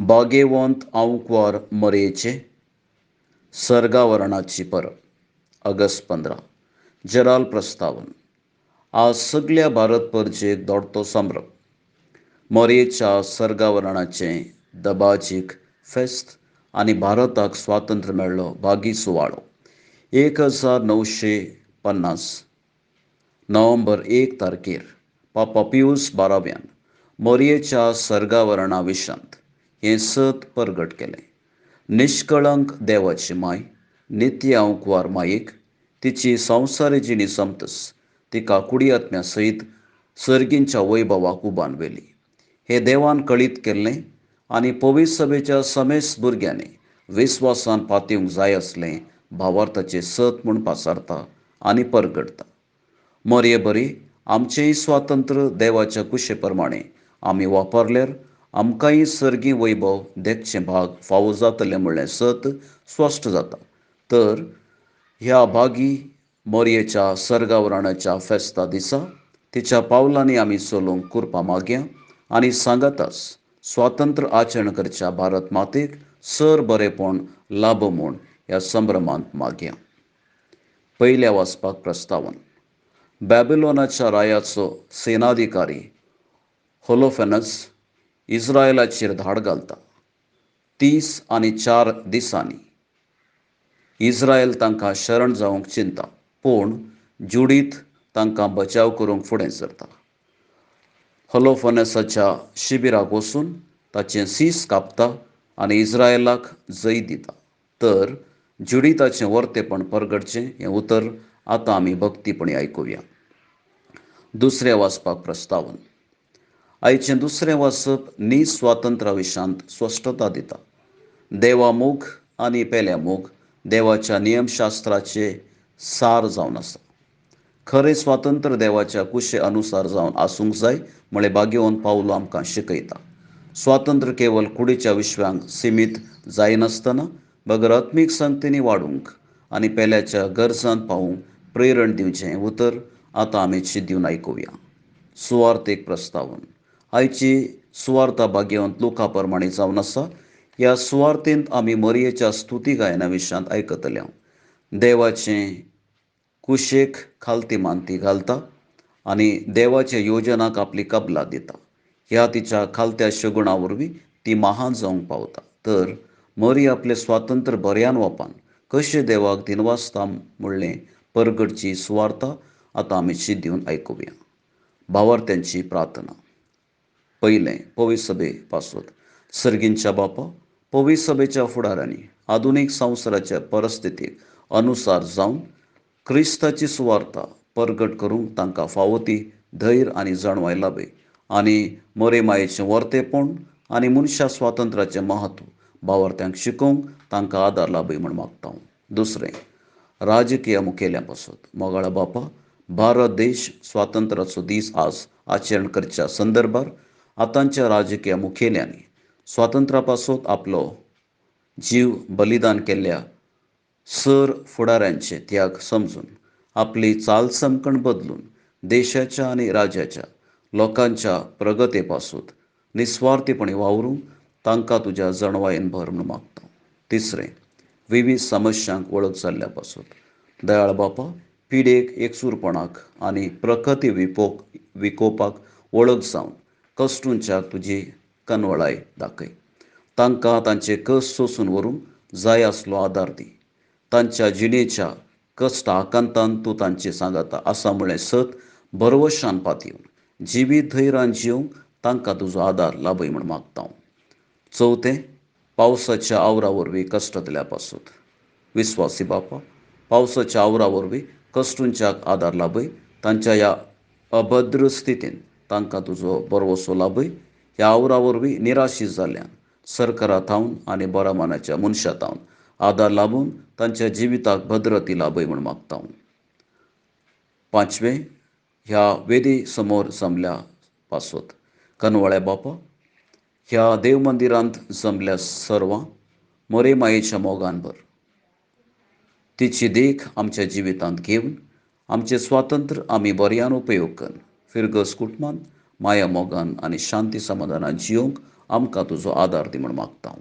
भाग्यवंत आंकवार मरयेचें सर्गावरणाची परब ऑगस्ट 15. जराल प्रस्तावन. आज सगल्या भारत परजेक दोडतो संभ्रम. मरयेच्या सर्गावरणाचें दबाजीक फेस्त आनी भारताक स्वातंत्र्य मेळ्ळो भागी सुवाळो 1950 नोव्हेंबर 1 तारखेर पापा पियूस 12व्यान मरयेच्या सर्गावरणा विशांत हें सत परगट केलें. निष्कळंक देवाची माय नित्य आंकवार मायेक तिची संवसारी जिणी सोंपतच तिका कुडी आत्म्या सयत सर्गींच्या वैभवाक उबान व्हेली. हें देवान कळीत केल्लें आनी पवित्र सभेच्या समेस्त भुरग्यांनी विस्वासान पातयेवंक जाय आसलें भावार्थाचें सत म्हूण पासारता आनी परगटता. मरये बरी आमचेंय स्वातंत्र्य देवाच्या कुशे प्रमाणें आमी वापरल्यार आमकांय सर्गी वैभव देखचें भाग फावो जातलें म्हणलें सत स्पश्ट जाता. तर ह्या भागी मरयेच्या सर्गावरणाच्या फेस्ता दिसा तिच्या पावलांनी आमी चलूंक कुरपा मागया आनी सांगाताच स्वातंत्र्य आचरण करच्या भारत मातेक सर बरेपण लाभ म्हूण ह्या संभ्रमांत मागया. पयल्या वाचपाक प्रस्तावन. बॅबिलोनाच्या रायाचो सेनाधिकारी होलोफेनस इस्रायलाचेर धाड घालता. 30 आनी 4 दिसांनी इस्रायल तांकां शरण जावंक चिंता, पूण जुडीत तांकां बचाव करूंक फुडें सरता. होलोफेनसाच्या शिबिराक वचून ताचें सीस कापता आनी इस्रायलाक जैत दिता. तर जुडीताचें वर्तेपण परगटचें हें उतर आतां आमी भक्तीपणी आयकुया. दुसऱ्या वाचपाक प्रस्तावन. आयचें दुसरें वाचप निस्वातंत्र्या विशांत स्पश्टता दिता. देवा मोग आनी पेल्या मोग देवाच्या नियमशास्त्राचे सार जावन आसा. खरें स्वातंत्र्य देवाच्या कुशे अनुसार जावन आसूंक जाय म्हळें भाग्यवंत पावलो आमकां शिकयता. स्वातंत्र्य केवल कुडीच्या विश्वांक सिमीत जायनासतना बगर आत्मीक संगतींनी वाडूंक आनी पेल्याच्या गरजांत पावूंक प्रेरण दिवचें हें उतर आतां आमी चिंतून आयकुया. सुवार्थेक प्रस्तावन. आयची सुवार्था भाग्यवंत लोका प्रमाणें जावन आसा. ह्या सुवार्थेंत आमी मरयेच्या स्तुती गायना विशांत आयकतले. देवाचें कुशेक खालती मानती घालता आनी देवाच्या योजनाक आपली कबला दिता. ह्या तिच्या खालत्या शगुणा वरवीं ती महान जावंक पावता. तर मरी आपलें स्वातंत्र्य बऱ्यान वापान कशें देवाक दिनवासता म्हणलें परगटची सुवार्था आतां आमी चिंतून आयकुया. भावार्थ्यांची प्रार्थना. पयलें पवित्र सभे पासत. सर्गींच्या बापा, पवित्र सभेच्या फुडाऱ्यांनी आधुनीक संवसाराच्या परिस्थितीक अनुसार जावन क्रिस्ताची सुवार्था परगट करूंक तांकां फावो ती धैर्य आनी जाणवाय लाभय आनी मरे मायेचें वर्तेपण आनी मनशा स्वातंत्र्याचें म्हत्व भावार्थ्यांक शिकोवंक तांकां आदार लाभय म्हूण मागता. दुसरें राजकीय मुखेल्यां पासत. मोगाळा बापा, भारत देश स्वातंत्र्याचो दीस आज आचरण करच्या संदर्भार आतांच्या राजकीय मुखेल्यांनी स्वातंत्र्या पासत आपलो जीव बलिदान केल्ल्या सर फुडाऱ्यांचे त्याग समजून आपली चालचमकण बदलून देशाच्या आनी राज्याच्या लोकांच्या प्रगती पासत निस्वार्थीपणी वावरूंक तांकां तुज्या जाणवायेन भर म्हूण मागता. तिसरें विवीध समस्यांक वळख जाल्ल्या पासत. दयाळ बापा, पिडेक एकसूरपणाक आनी प्रकृती विकोपाक वळख जावन कश्टूंच्याक तुजी कनवळाय दाखय. तांकां तांचे कश्ट सोसून व्हरूंक जाय आसलो आदार दी. तांच्या जिणेच्या कश्ट आकांतान तूं तांचे सांगाता आसा म्हळें सत भरवशान पातयेवन जिवीत धैर्यान जिवंक तांकां तुजो आदार लाभय म्हूण मागता. चवथें पावसाच्या आवरा वरवीं कश्टांतल्या पासत. विस्वासी बापा, पावसाच्या आवरा वरवीं कश्टूंच्याक आदार लाभय. तांच्या ह्या अभद्र स्थितीन तांकां तुजो भरवसो लाभय. ह्या आवरा वरवीं निराशी जाल्ल्यान सरकारा थावन आनी बऱ्या मनाच्या मनशां थावन आदार लाबून तांच्या जिविताक भद्रती लाभय म्हूण मागता. पांचवें ह्या वेदी समोर जमल्या पासत. कनवळ्या बापा, ह्या देव मंदिरांत जमल्या सर्वां मोरे मायेच्या मोगान भर. तिची देख आमच्या जिवितांत घेवन आमचें स्वातंत्र्य आमी बऱ्यान उपयोग करून फिरगस कुटुंबान माया मोगान आनी शांती समाधानान जियोंक आमकां तुजो आदार दी म्हूण मागता.